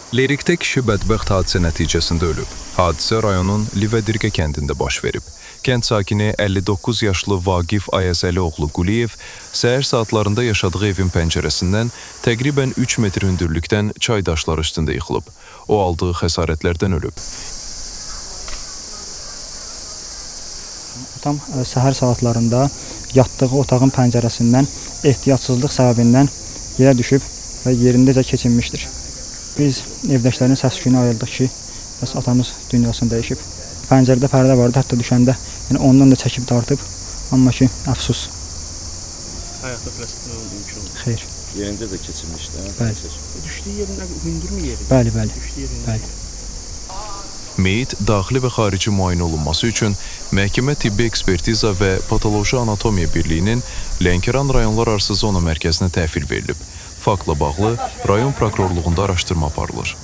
Lerikdə kişi bədbəxt hadisə nəticəsində ölüb. Hadisə rayonun Livədirgə kəndində baş verib. Kənd sakini 59 yaşlı Vaqif Ayazəlioğlu Quliyev səhər saatlarında yaşadığı evin pəncərəsindən təqribən 3 metr hündürlükdən çay daşları üstündə yıxılıb. O aldığı xəsarətlərdən ölüb. Atam səhər saatlarında yatdığı otağın pəncərəsindən ehtiyatsızlıq səbəbindən yerə düşüb və yerindəcə keçinmişdir. Biz evdəkilərin səs-küyünə ayıldıq ki, bəs atamız dünyasını dəyişib. Pəncərədə pərdə vardı, hətta düşəndə, yəni ondan da çəkib dartıb. Amma ki, əfsus, Həyata tələsmək mümkün olmur. Xeyr. Yerində də keçirmişdi. Hə? Bəli. Düşdüyü yerin hündürmü yeri? Bəli, bəli. Düşdüyü yerin. Bəli. Meyit daxili və xarici müayinə olunması üçün Məhkəmə Tibbi Ekspertiza və Patoloji Anatomiya Birliyinin Lənkəran rayonlararası zona mərkəzinə təhvil verilib. Faktla bağlı rayon prokurorluğunda araşdırma aparılır.